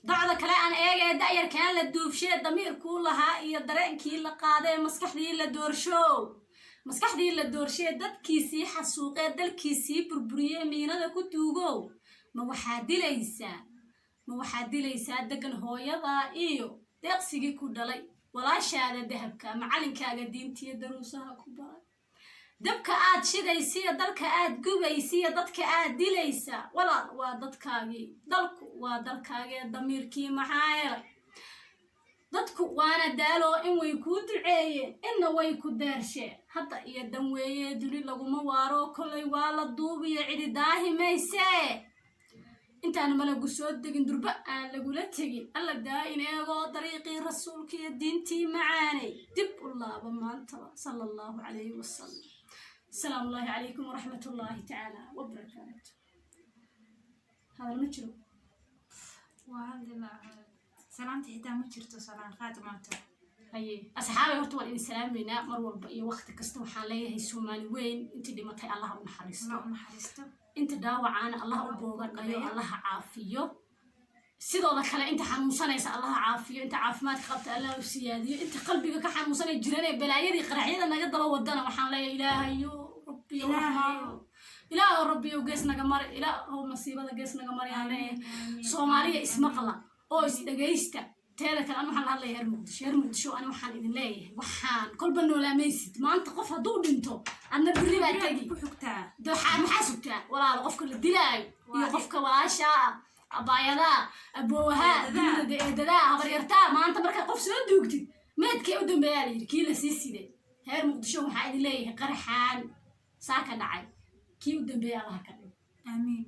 Docda kale aan eegee, da'yarkaan la duufshee, damiirkuu lahaa iyo dareenkii la qaadee, maskaxdii la doorsho, maskaxdii la doorshee, dadkiisii xasuuqee, dalkiisii burburiyee, miinada ku duugow, ma waxaa dilaysaa, ma waxaad dilaysaa degan hooyadaa iyo deeqsigii ku dhalay, walaashaada dahabka, macalinkaaga diintiyo daruusaha ku baray? Dabka aad shidaysiyo dalka aad gubaysiyo dadka aad dilaysaa, walaal, waa dadkaagii. Dalku waa dalkaagee, damiirkii maxaa helay? Dadku waana daaloo, in way kuu duceeyeen, inna way ku deersheen. Hadda iyo dan weeye, duni laguma waaro, kollay waa la duubiyo, cidi daahi maysee. Intaan malagu soo degin, durba aan lagula tegin, Alla daa-in eegoo dariiqii Rasuulka iyo diintii macaanay dib u laaba maantaba, sala Allahu calayhi wasalam. Asalaamu ullaahi calaykum waraxmat ullaahi tacaala wabarakaatu. Hadal ma jiro. Waa hadlilaa, salaamta xitaa ma jirto, salaan qaad maanta. Haye asxaabay, horta waan idin salaameynaa mar walba iyo waqti kasta. Waxaan leeyahay, Soomaali weyn, intii dhimatay Allah u naxariisto. Allah u naxariisto. Inta dhaawacaana Allah u boogadhayo, Allaha caafiyo. Sidooda kale inta xanuunsanaysa Allaha caafiyo, inta caafimaadka qabta Allah u siyaadiyo. Inta qalbiga ka xanuunsanay jiranee balaayadii qaraxyada naga daba wadana, waxaan leeyahay, Ilaahayo Rabbiyo Raxmaano, Ilaahow Rabbiyo gees naga mari, Ilaahow masiibada gees naga mari aan leeyahay. Soomaaliya, ismaqla oo isdhegaysta. Teeda kale, an waxaan la hadlaya reer Muqdisho. Reer Muqdisho, ani waxaan idin leeyahay, waxaan kolba noolaamaysid. Maanta qof hadduu dhinto, adna berri baa tegi. Ku xigtaa. De maxaa sugtaa, walaalo? Qofka la dilaayo iyo qofka walaashaa ah, abaayadaa, aboowahaa, Eedadaa. Dunida, eedadaa, habaryartaa, maanta markaad qof soo duugtid, meedkee u dambeeyaa la yidhi kii la sii siday. Reer Muqdisho, waxaa idin leeyahay, qaraxaan saa ka dhacay kii u dambeeya Allaha ka dhigo. Aamiin.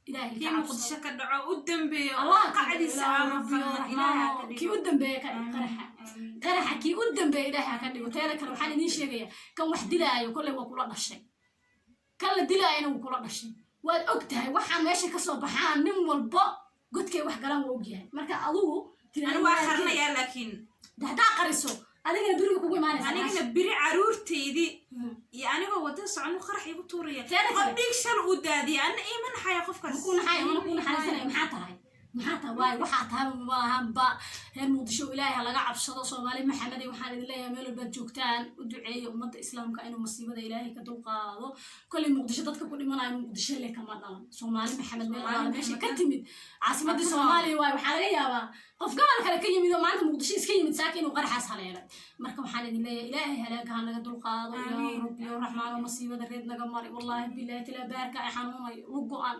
Ilaahay Kii ka cabsado. Muqdisho ka dhaco u dambeeyo. Allah ka dhigo. Qacdiisa Ilaahu ama Rabbiyo falna Ilaaha ka Raxmaano, kii dhigo. u dambeeya ka dhig qaraxa. Aamiin. Qaraxa kii u dambeeya Ilaahay ha ka dhigo. Teeda kale, waxaan idiin sheegayaa, kan wax dilaayo kolley waa kula dhashay, kan la dilaayana wuu kula dhashay. Waad og tahay waxaan meesha kasoo baxaan, nin walba godkay wax galaan waa ogyahay. Marka adugu Ani waa qarinayaa, laakiin haddaa qariso, adigana beriga kugu imaanaysa. Anigana beri caruurtaydii iyo anigoo wada socon qarax igu tuuraya. Teeda Qof kale- dhiig shal uu daadiyay, anna iima naxaya qofkaas. Makuu naxaya, mana kuu naxariisanaya. Maxaa tahay? Maxaa tahay? Waayo, waxaa tahay malahanba. Reer Muqdisho, Ilaahay ha laga cabsado. Soomaali Maxameday, waxaan idin leeyahay, meel walbaad joogtaan u duceeya ummadda Islaamka inuu masiibada Ilaahay ka dulqaado. Kolley Muqdisho dadka ku dhimanayo Muqdisho le kama dhalan. Soomaali Maxamed meel Soomaali alaala meesha ka Maxamed. timid, caasimadii Soomaaliya waayo. Waxaa laga yaabaa qof gobol kale ka yimid oo maanta Muqdisho iska yimid saaka inuu qaraxaas haleelay. Marka waxaan idin leeyahay, Ilaahay halaaga ha naga dulqaado. Ilaahu Aamiin. Rabbiyo Raxmaano, masiibada reed naga mari. Wallaahi bilaahi tila, baarka ay xanuunayo, lu go-an,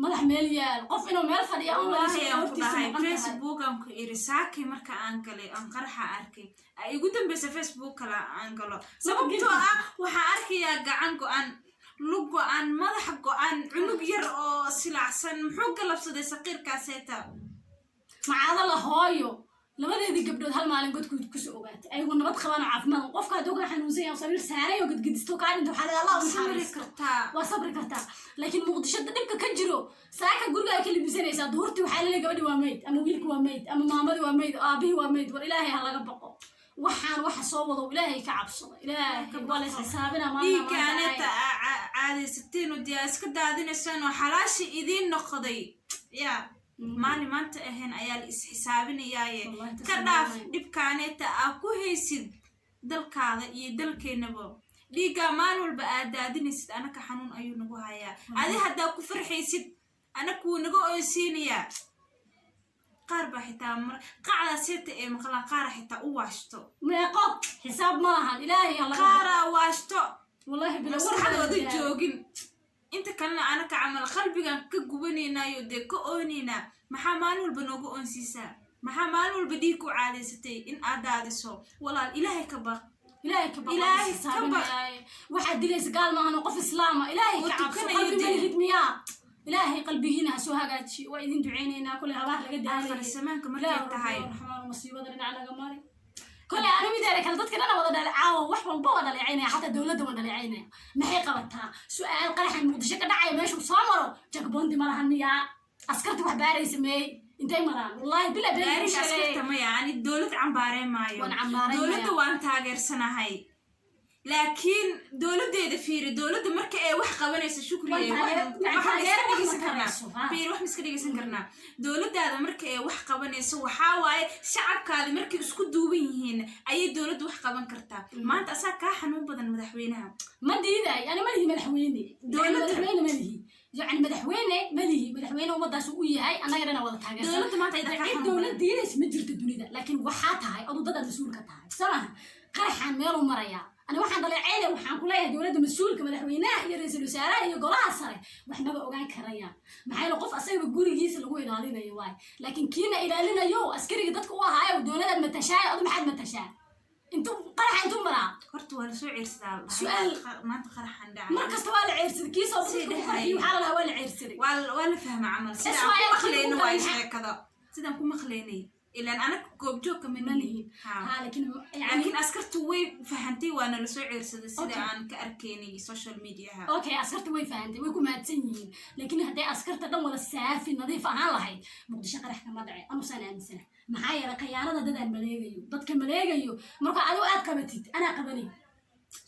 madax meel yaal, qof inuu meel fadhiya u Wallaahi aan ku hortiisa dhahay maqan tahay. Facebook aan ku iri saaki marka aan galay, aan qaraxa arkay, ay igu dambeysa Facebook kale aan galo, sababtoo ah waxaan arkayaa gacan go-an, lug go-an, madax go-an, cunug yar oo silacsan. Muxuu galabsaday saqiirkaaseeta? Macaado la hooyo labadeedii gabdhood hal maalin godku kusoo ogaatay, ayagoo nabad qabaan oo caafimaad. Qofka hadduu ka xanuunsan yahay oo sariir saaray oo gadgadisto kaa dhinto, waxaa laga Allah u Samri naxariisto. kartaa. Waa sabri kartaa, laakiin Muqdisho dhibka ka jiro, saaka gurigaa ka libisanaysaa, duhurtii waxaa laleeyahay gabadhi waa mayd, ama wiilki waa mayd, ama maamadii waa mayd, aabihii waa mayd. War Ilaahay ha laga baqo. Waxaan waxa soo wado, Ilaahay ka cabsado. Ilaahay waa la isxisaabina maalin. Dhiiggaaneta caadaysateen oo dee iska daadinaysaan oo xalaasha idiin noqday, ya maalin maanta ahayn ayaa la isxisaabinayaaye. Wallahi. Ka dhaaf dhibkaaneeta aa ku haysid dalkaada iyo dalkeennaba. Dhiiggaa maalin walba aad daadinaysid anaka xanuun ayuu nagu hayaa. Adi haddaa ku farxaysid, anaka wuu naga oysiinayaa. Qaar baa xitaa mar qacdaa seeta ee maqlaan, qaara xitaa u waashto. Meeqo xisaab ma lahan. Ilaahay ha laga Qaaraa waashto. Wallahi bila Maskaxdooda joogin. Inta kalena anaka camal qalbigan ka gubanaynayo, dee ka oonaynaa. Maxaa maalin walba nooga oonsiisaa? Maxaa maalin walba dhiig ku caadaysatay in aad daadiso? Walaal, Ilaahay ka baq. Ilaahay ka baq. Ilaahay ka baq. Waxaad dilaysa gaal maahan oo qof islaama. Ilaahay Oo ka cabso. tukanayo Qalbi dee. malihid miyaa? Ilaahay qalbigiina ha soo hagaajiyo. Waa idin duceynaynaa. Kuley habaar laga daalay. Aakhir zamaanka markay tahay. Raxmaan, masiibada dhinac naga mari. Koley ani mideeda kale, dadka dhana wada dhale caawa, wax walba waa dhaleecaynaya, xataa dowladda waa dhaleecaynaya. Maxay qabataa? Su-aal: qaraxan Muqdisho ka dhacaya meeshuu soo maro checkpoint ma lahan miyaa? Askarta wax baaraysa meey? Intay maraan? Wallahi bila been Gaariga askarta maya, ani dowlad cambaareen maayo. Waan cambaaraynaya. Dowladda waan taageersanahay. Laakiin dowladeeda fiiri, dowladda marka ay wax qabanayso, Shukri, Waan wax ma iska taageero, wax ma dhegeysan karnaa? tarayso, ha. Fiiri, wax ma iska dhegeysan karnaa? Dowladdaada marka ay wax qabanayso, waxaa waaye shacabkaada markay isku duuban yihiin ayay dowladda wax qaban kartaa. Maanta asaa kaa xanuun badan madaxweynaha. Ma diiday, ani ma lihi madaxweyne. Madaxweyne ma lihi, yani madaxweyne ma lihi. Madaxweyne ummadaas u yahay, annaga dhana wada taageersan. Dowladda maanta ayada kaa Cid xanuun dowlad badan. diidaysa ma jirto dunida, laakiin waxaa tahay adu dad aad mas-uul ka tahay samaha. Qaraxaan meeluu marayaa, ani waxaan dhaleeceynaya, waxaan ku leeyahay dowladda mas-uulka, madaxweynaha iyo ra-iisul wasaaraha iyo golaha sare waxmaba ogaan karayaan. Maxaa yeele qof asagaba gurigiisa lagu ilaalinayo waay, laakiin kiina ilaalinayo, askariga dadka u ahaayo, dowladaad matashaay, adu maxaad matashaa? Intuu qaraxa intuu maraa? Horta waa lasoo ceersadaa la dhahay. Maanta qaraxan dhacay. Mar kasta waa la ceersaday, kii soo Sii dadka ku dhahay. qarxiyey waxaa la lahaa waa la ceersaday. Waa la fahma camal sidaan SYL ku maqlayno kii waay ugu sheekada sidaan ku maqlaynay, ilaan anaga goobjoogka ma Ma nihin. lihin. Ha. Ha, laakiin yani Laakiin askartu way fahantay, waana lasoo ceersaday sida aan ka arkaynay social mediaha. Okay, askarta way fahantay, way ku mahadsan yihiin, laakiin hadday askarta dhan wada saafi nadiif ahaan lahayd, Muqdisho qarax kama dhace, anusaan aaminsana. Maxaa yeelay khiyaanada dadaan maleegayo, dadka maleegayo, marka adigo aad qabatid anaa qabanay,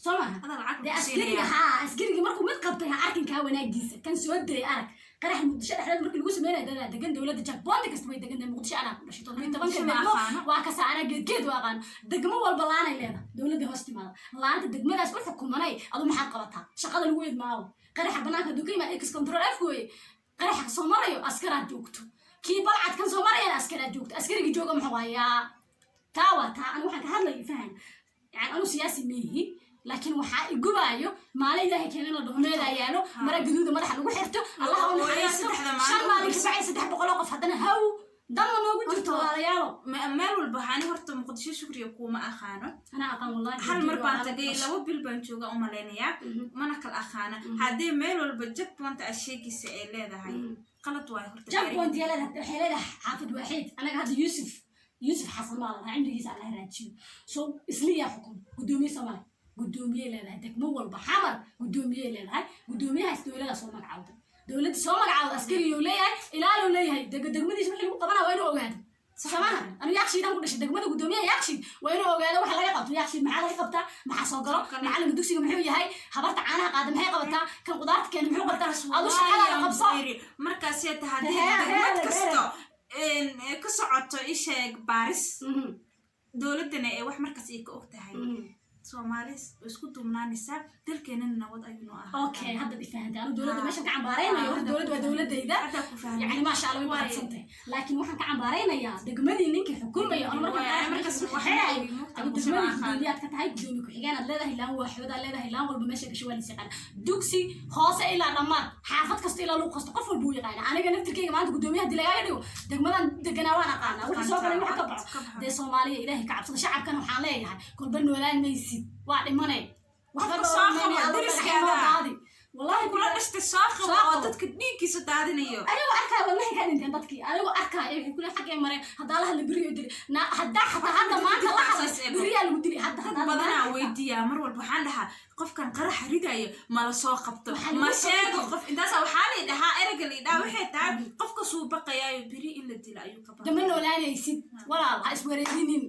soo maha? Adaa lacag Dee ku askariga siinaya. Haa, askarigii markuu mid qabtay, ha arkin kaa wanaagiisa kan soo dilay. Arag qarax Muqdisho dhexdeed markii lagu sameynaya, dadaa degan dowladda, checkpoint kasta way degan tahay. Muqdisho anaa ku dhashay, 17-ka Muqdisho ma degmo aqaano. waa kasa, anaa geedgeed u aqaano. Degmo walba laanay leedahay, dowladda hoos timaada laanta degmadaas u xukumanay. Adu maxaad qabataa? Shaqada lagu idmaawo qaraxa banaanka hadduu ka yimaad, ex control F gooye, qaraxa soo marayo askaraad joogto, kii Balcad kan soo marayana askaraad joogto. Askarigii jooga muxuu hayaa? Taa waa taa anigu waxaan ka hadlayo, fahan. Yani anu siyaasi miihi, laakiin waxaa igubaayo maalin Ilaahay keenay la dhaho meedaa yaalo mara gaduuda madaxa lagu xirto, Allaha u Oo, naxariisto. saddexda maalin 5 ugu maalin horeysa. kabacdi 300 oo qof haddana haw danna noogu jirto, walaalayaalo. Meel walba waxaani horta Muqdisho, Shukriya, kuuma aqaano. Anaa aqaan wallahi. Hal mar baan tagay, 2 bil baan jooga umalaynayaa, mana kala aqaana. Haddii meel walba checkpoint aad sheegaysa ay leedahay, qalad waay horta. Checkpoint yaa leedahay, waxay leedahay xaafid waaxid. Anaga hadda Yuusuf Xasan baa la cimrigiisa Alla raajiyo, so isliyaa xukum gudoomiye Soomaali gudoomiyey leedahay. Degmo walba Xamar gudoomiyey leedahay, gudoomiyahaas dowlada soo magacawda, dowladda soo magacawda askariyuu leeyahay, ilaaluu leeyahay. Degmadiisa wixii lagu qabanaa waa inuu ogaado, samaha? Anu Yaaqshiidaan ku dhashay, degmada gudoomiyaha Yaaqshiid waa inuu ogaado waxa laga qabto Yaaqshiid, maxaa laga qabtaa, maxaa soo galo, macalinka dugsiga muxuu yahay, habarta caanaha qaada maxay qabataa, kan qudaarta keena muxuu qabtaa. Adu shaqadaada qabso. Markaasee ta haddii Hee, degmad hee, kasto ka socoto isheeg baaris, dowladdana ee wax markaas ay ka og tahay, Soomaali way isku duubnaanaysaa, dalkeenana nabad ayuu noo ahaa. Okay, hadda ifahantay. Anu dowladda meeshan ka cambaaraynayo horta dowladda waa dowladayda. Haddaa ku fahmay. Yani maasha Allah, way mahadsantahay, laakiin waxaan ka cambaaraynayaa degmadii ninkii xukumayo. Anu markaan Waay, qarax markaas meesha wax xirayo, ma ogi, mugta adu Muqdisho ma degmadii aqaan. gudoomiyaad ka tahay, gudoomiye ku-xigeenaad leedahay, laan waaxoodaad leedahay, laan walba meesha gasho waa lis yaqaana, dugsi hoose ilaa dhammaad, xaafad kasta ilaa luuq kasta, qof walba uu yaqaana. Aniga naftirkeyga maanta gudoomiyaha hadii lagaaga dhigo, degmadan deganaa waan aqaanaa, wixii soo galay, waxa ka baxo. Ka baxo. Dee Soomaaliya ilaahay ka cabsada. Shacabkana waxaan leeyahay, kolba noolaan maysid, waa dhimane. Waxba Qofka soo dhowr qabo, mayne, Alla deriskaada. dhagax noo daadi. Wallahi Kula dhashtay soo qabo Soo oo qabo. dadka dhiiggiisa daadinayo. Ayagoo arkaya, wallahi ka dhinteen dadkii ayagoo arkaya, waxay kule xaggay mareen. Haddaa la hadla beriyo dili na, haddaa xataa hadda maanta la hadla beriyaa lagu dili hadda. Dad Hadda badanaa maanta weydiiyaa mar walba, waxaan dhahaa qofkan qaraxa ridayo ma la soo qabto? Waxaa lagu Ma qabto. sheego qof intaasa waxaa la dhahaa, ereyga la dhahaa waxay tahay qofka suu baqayaayo beri in la dilo ayuu ka De ma baqaya. noolaanaysid walaal, ha iswareerinin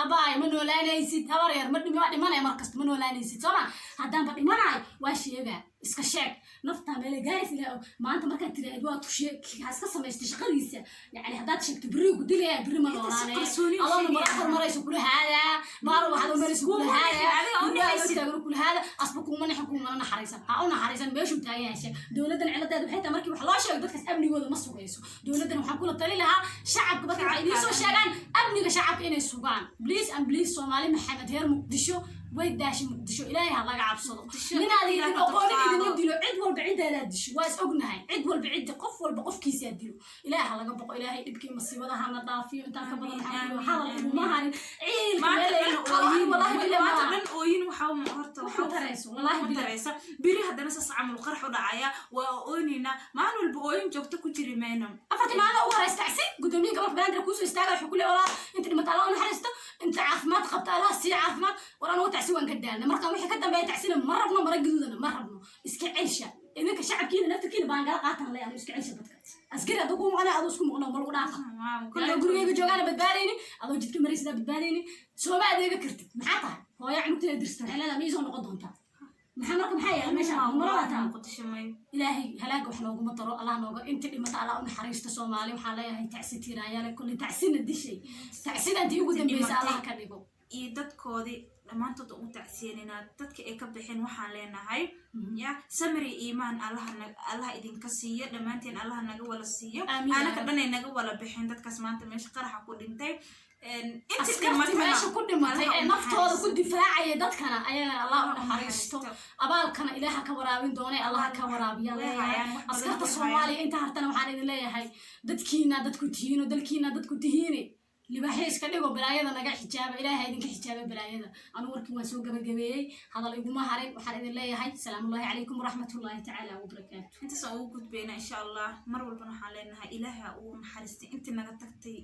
abaay, ma noolaanaysid habar yar, ma dhimi, waa dhimanaya mar kasta, ma noolaanaysid sooma? Haddaanba dhimanayo waa sheegaa, iska sheeg naftaa meele gaaraysa ilaa og. Maanta markaad tiraahid waa tushe, ha iska samaystay shaqadiisa, yani haddaad sheegto berri ku dilaya, berri ma Inta si noolaanaya. qarsooni u Adoona sheegaya. mara marayso kula haadaa, baar waxaad marayso kula Kuuma nixin, haadaa, adiga u guryaha loo nixaysid. taagano kula haada, asba kuuma nixin, kuumana naxariisan, ha u naxariisan meeshuu taagan yahay sheeg. Dowladdan ciladeeda waxay tahay markii wax loo sheego dadkaas amnigooda ma sugayso. Dowladdan waxaan kula tali lahaa shacabka markay wax idiin soo sheegaan, amniga shacabka inay sugaan, please and please. Soomaali Maxamed, reer Muqdisho way daashay, Muqdisho Ilaahay ha laga cabsado. Muqdisho Ninaad idin Ilaahay ha aqoonin dulqaado. idinma dilo, cid walba ciddeedaa disho, waa is ognahay, cid walba ciddi, qof walba qofkiisaa dilo. Ilaahay ha laga boqo, Ilaahay dhibkii masiibadaha na dhaafiyo. Intaan ka badan Amiin, waxaan amiin, hadal amiin. iguma harin ciilka Maanta meel dhan ay qabo ooyin, wallahi billahi maanta maaha. dhan ooyin, waxaa horta Wax ma tarayso, wallahi ma billahi. tarayso. Beri haddana saas camal qarax u dhacaya, waa ooynaynaa maalin walba, ooyin joogto ku jiri mayno. 4-tii maalin ugu horeysa tacsi gudoomiye gobolka Banaadir kuusoo istaaga, wuxuu ku leeyahay walaal, inta dhimata Alla u naxariisto, inta caafimaad qabta Allaha siiya caafimaad. War anugu tacsi waan ka daalna. Markaan wixii ka dambeeya tacsina ma rabno, mara gaduudana ma rabno. Iska celsha idinka shacabkiina, naftirkiina baan gala qaatan leeyahay. Iska celsha dadka, askari hadduu ku maqnaa, aduu isku maqnaa, ma lagu dhaafa. Adoo gurigeyga joogaana badbaadaynin, adoo jidka maraysidaa badbaadaynin, sooma adeega kartid, maxaa tahay? Hooyo cunugteeda dirsta waxay leedahay, ma iisoo noqon doontaa? Maxaa marka, maxaa yaala meesha marada taa? Muqdisho may. Ilaahay halaaga wax nooguma daro. Allah nooga inta dhimata Allah u naxariisto. Soomaali waxaa leeyahay tacsi tiiraanyaale, kulli tacsina dishay, tacsidantii ugu dambeysa Allah ka dhigo. Iyo dadkoodii dhammaantood ugu tacsiyenaynaa dadka ay ka bixin. Waxaan leenahay ya samiri iimaan Allaha Allaha idinka siiyo dhammaanteen, Allaha naga wala siiyo. Aamiin yaa anaka Rabbi. Dhanay naga wala bixin dadkaas maanta meesha qaraxa ku dhintay. Inti askarti meesha ku dhimatay Allaha ee u naftooda ku naxariisto. difaacaya dadkana, ayagana Allah u Allah u naxariisto. naxariisto. Abaalkana Ilaaha ka waraabin doonay, Allah ka waraabiya Way leeyahay. hayaan, wax badan Askarta way. Soomaaliya inta hartana waxaan idin leeyahay, dadkiina dadku tihiino, dalkiina dadku tihiine, libaaxyo iska dhigo, balaayada naga xijaaba. Ilaahay idinka xijaaba balaayada. Anigu warkii waan soo gabagabeeyey, hadal iguma harin. Waxaan idin leeyahay salaamullahi calaykum waraxmatullaahi tacaala wabarakaatu. Intaasaan ugu gudbayna insha Allah. Mar walbana waxaan leenahay Ilaaha ugu naxariistay intii naga tagtay.